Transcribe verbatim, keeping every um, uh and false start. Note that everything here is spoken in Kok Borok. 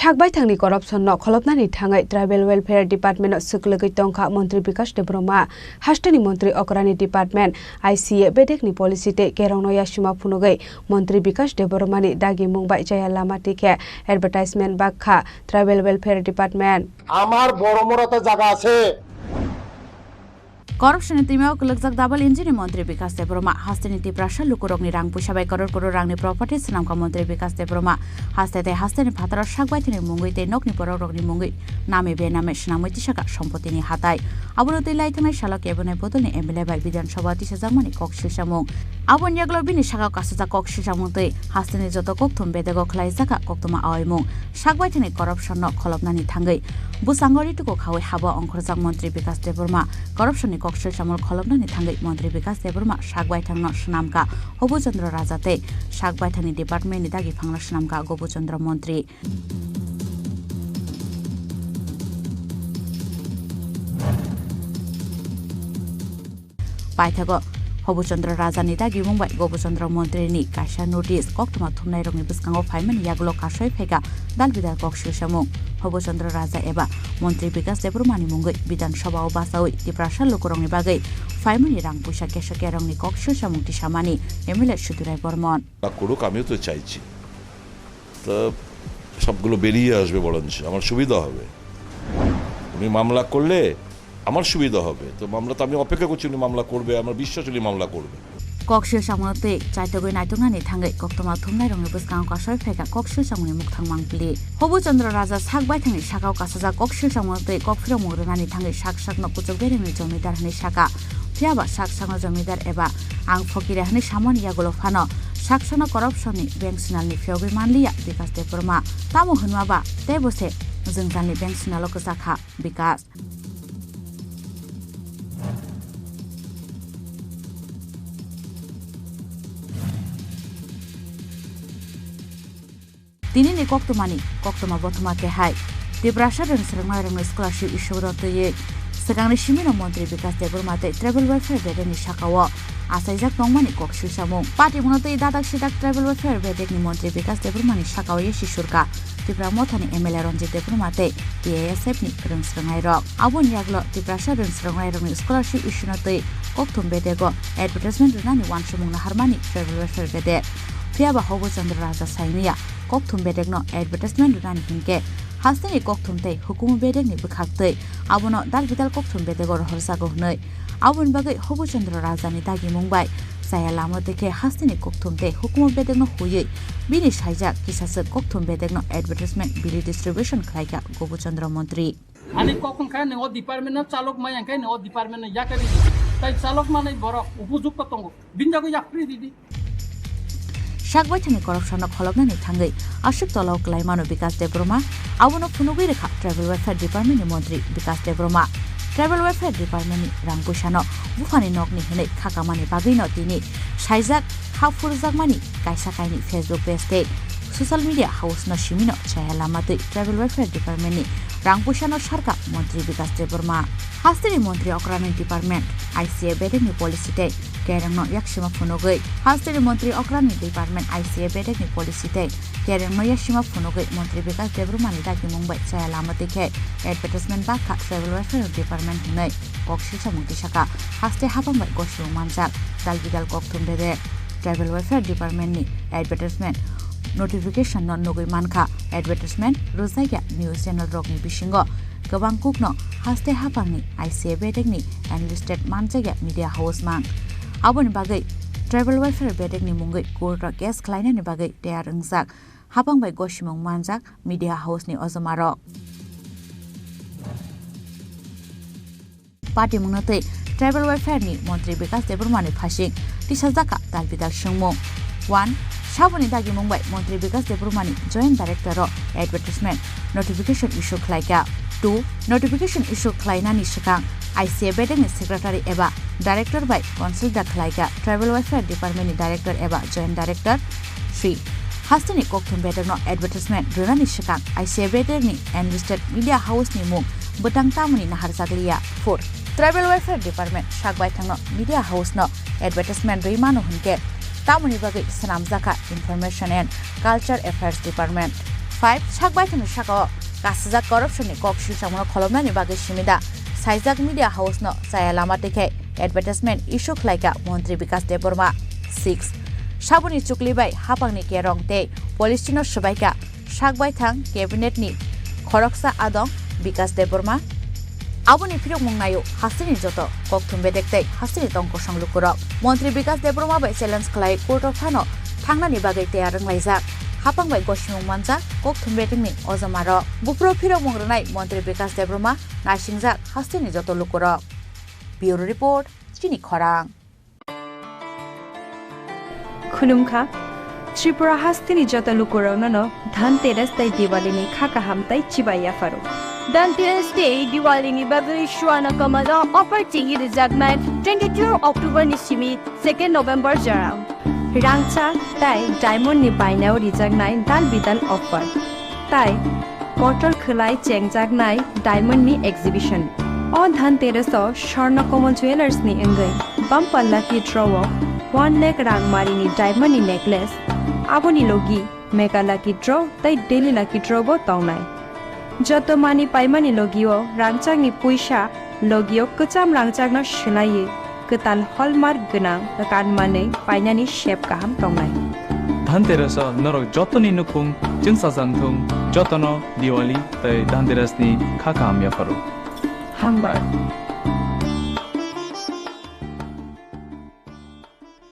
Sak baithangni corruption no kholopnani thangwi Tribal Welfare Department no swklwgwi tongkha Montri Bikash Debbarma. Hasteni Montri Okrani Department, I C A bedekni policy tei kerongno yasima phunugwi Montri Bikash Debbarmani dagimung bai chaya lama tikhe advertisement bakha Tribal Welfare Department. আমার বড় মোড়াতে জায়গা আছে। Corruption ni twimao kwlwkjak double engine ni Montri Bikash Debbarma, hasteni Tiprasa lukurokni rang puisa bai koror koror rangni property swnamkha Montri Bikash Debbarma, haste tei hasteni phataro sak baithangni mungwi tei nokni borokrokni mungwi name bename swnamwi tisakha sompotini hatai. Abono twi lai thangnai salo kebonai bodolni M L A bai Bidhan Sabha tisajakmani kok silsamung. Aboni yaglo bini sakao kasajak kok silsamung twi hasteni joto kokthum bedego khlaijakha koktwma aoimung. Sak baithangni corruption no kholopnani thangwi bwskango rituko khawi habo ongkhorjak Montri Bikash Debbarma. Corruption ni kok silsamung kholopnani thangwi Montri Bikash Debbarma sak baithangno swnamkha Hobu Chandra Raja tei sak baithangni department ni dagi phangno swnamkha Gobu Chandra Montri. Paithago Hobu Chandra Raja ni dagimung bai Gobu Chandra Montri ni kaisa notice koktwma thumnairokni bwskango phaimani yagulo kasoi phaikha dal bidal kok silsamung. Hobu Chandra Raja eba Montri Bikash Debbarma ni mungwi Bidhan Sabha o bachaui Tiprasa lukurokni bagwi phaimani rang puisa keso kerongni kok silsamung tisamani M L A Sudurai Bormon. করুক, আমিও তো চাইছি। তো সবগুলো বেরিয়ে আসবে, বরঞ্চ আমার সুবিধা হবে। উনি মামলা করলে আমার সুবিধা হবে। তো মামলা তো আমি অপেক্ষা করছি, উনি মামলা করবে, আমার বিশ্বাস উনি মামলা করবে। Kok silsamung twi chaitogwi naituknani thangwi koktwma thumnairokni bwskango kasoi phaikha kok silsamungni mukthang mangpili. Hobu Chandra Raja sak baithangni sakao kasajak kok silsamung twi kok phirokmung rwnani thangwi sak sakno kuchuk berengni jomidar hwnwi sakha. Phiyaba sak sakno jomidar eba ang phokire hwnwi samani yagulo phano sak sakno corruption ni bank sinalni phiyogwi manliya Bikash Debbarma. Tamo hwnma ba teibo se jwngjalni bank sinalo kwchakha Bikash. Tinini koktwmani koktwma bothoma khe hai, Tiprasa rwng swrwngnairokno scholarship issue rw twiwi swkangni simino Montri Bikash Debbarma tei Tribal Welfare bedekni sakao achaijak tongmani kok silsamung. Patimungno twi dadak sidak Tribal Welfare bedekni Montri Bikash Debbarmani sakao yasi surkha Tipra Mothani M L A Ranjit Debbarma tei T I S F ni rwng swrwngnairok. Aboni yaglo Tiprasa rwng swrwngnairokni scholarship issue no twi kokthum bedego advertisement rwnani uansukmung naharmani Tribal Welfare bedek. Phiyaba Hobo Chandra Raja saimaya kokthum bedekno advertisement rwnani hinkhe hasteni kokthum tei hukumu bedekni bwkhaktwi abono dal bidal kokthum bedego rohorjago hwnwi. Aboni bagwi Hobo Chandra Rajani dagimung bai chaya lama twi khe hasteni kokthum tei hukumu bedekno huiwi bini saijak kisaswk kokthum bedekno advertisement bili distribution khlaikha Gobo Chandra Montri. Ani kok wngkha, nini o department no chalok maya wngkha, nini o department no yakari di. Tai chalok manwi borok upojukto tongo. Bini jagwi yapri di di. Sak baithangni corruption no kholopnani thangwi aswk tolao kwlai mano Bikash Debbarma, abono phunugwi rwkha Tribal Welfare Department ni Montri Bikash Debbarma. Tribal Welfare Department ni rang puisa no buphani nokni hwnwi khakamani bagwi no tini saijak ha phurjakmani kaisa kainwi Facebook page tei social media house no simino chaya lama twi Tribal Welfare Department ni rang puisa no sarkha Montri Bikash Debbarma. Hasteni Montri Okrani Department, I C A bedekni policy tei kerengno yaksima phunugwi. Hasteni Montri Okrani Department, I C A bedekni policy tei kerengno yaksima phunugwi Montri Bikash Debbarmani dagimung bai chaya lama twi khe advertisement bakha Tribal Welfare Department hwnwi kok silsamung tisakha. Haste hapang bai gosimung manjak dal bidal kokthum bedek. Tribal Welfare Department ni advertisement notification no nugwi mankha. Advertisement rwjakya news channel rokni bisingo kwbang kukno haste haphangni I C A bedekni enlisted manjakya media house mang. Aboni bagwi Tribal Welfare bedekni mungwi court o case khlainani bagwi tiyar wngjak. Haphang bai gosimung manjak media house ni ojomarok. Patimungno twi Tribal Welfare ni Montri Bikash Debbarma ni phasing tisajakha dal bidal swngmung. One, saboni dagimung bai Montri Bikash Debbarma ni Joint Director o advertisement notification issue khlaikha. Two, notification issue khlainani swkang I C A bedekni secretary eba director bai consulta khlaikha Tribal Welfare Department ni director eba joint director. Three, hasteni kokthum bedekno advertisement rwnani swkang I C A bedekni enlisted media house ni mung bwtang tamoni naharjakliya. Four, Tribal Welfare Department sak baithangno media house no advertisement rwi mano hwnkhe tamoni bagwi swnamjakha Information and Culture Affairs Department. Five, sak baithangni sakao kasijak corruption ni kok silsamano kholopnani bagwi simida saijak media house no chaya lama twi khe advertisement issue khlaikha Montri Bikas Debbarma. Six, saboni chukli bai hapangni kerong tei policy no swbaikha sak baithang cabinet ni khoroksa adong Bikas Debbarma. Aboni phirokmung naio hasteni joto kokthum bedek tei hasteni tong kosong lukurok. Montri Bikas Debbarma bai challenge khlai court o phano thangnani bagwi tiyar wnglaijak. Hapang bai gosimung manjak kokthum bedekni ojomarok. Buphuru phirokmung rwnai Montri Bikas Debbarma naisingjak hasteni joto lukurok. Bureau Report, Chini Khorang. Khulumkha, Tripura hasteni joto lukurokno no Dhanteras tei Diwali ni kha kaham tei chibai yapharo. Dhanteras tei Diwali ni bagwi Swarna Kamal o offer chengwi rijaknai twenty-two October ni simi second November jora. Rangchak tei diamond ni bainao rijaknai dal bidal offer. Tai kotor khwlai chengjaknai diamond ni exhibition. O Dhanteras o Swarna Kamal Jewellers ni wngwi bumper lucky draw o one lakh rang mari ni diamond ni necklace, aboni logi mega lucky draw tei daily lucky draw bo tongnai. Joto mani paimani logi o rangchak ni puisa logi o kwcham rangchak no swlaiwi kwtal hallmark gwnang kan manwi painani sep kaham tongnai. Dhanteras o norok jotoni nukhung chwngsajak thung, jotono Diwali tei Dhanteras ni kha kaham yapharo. Hambai.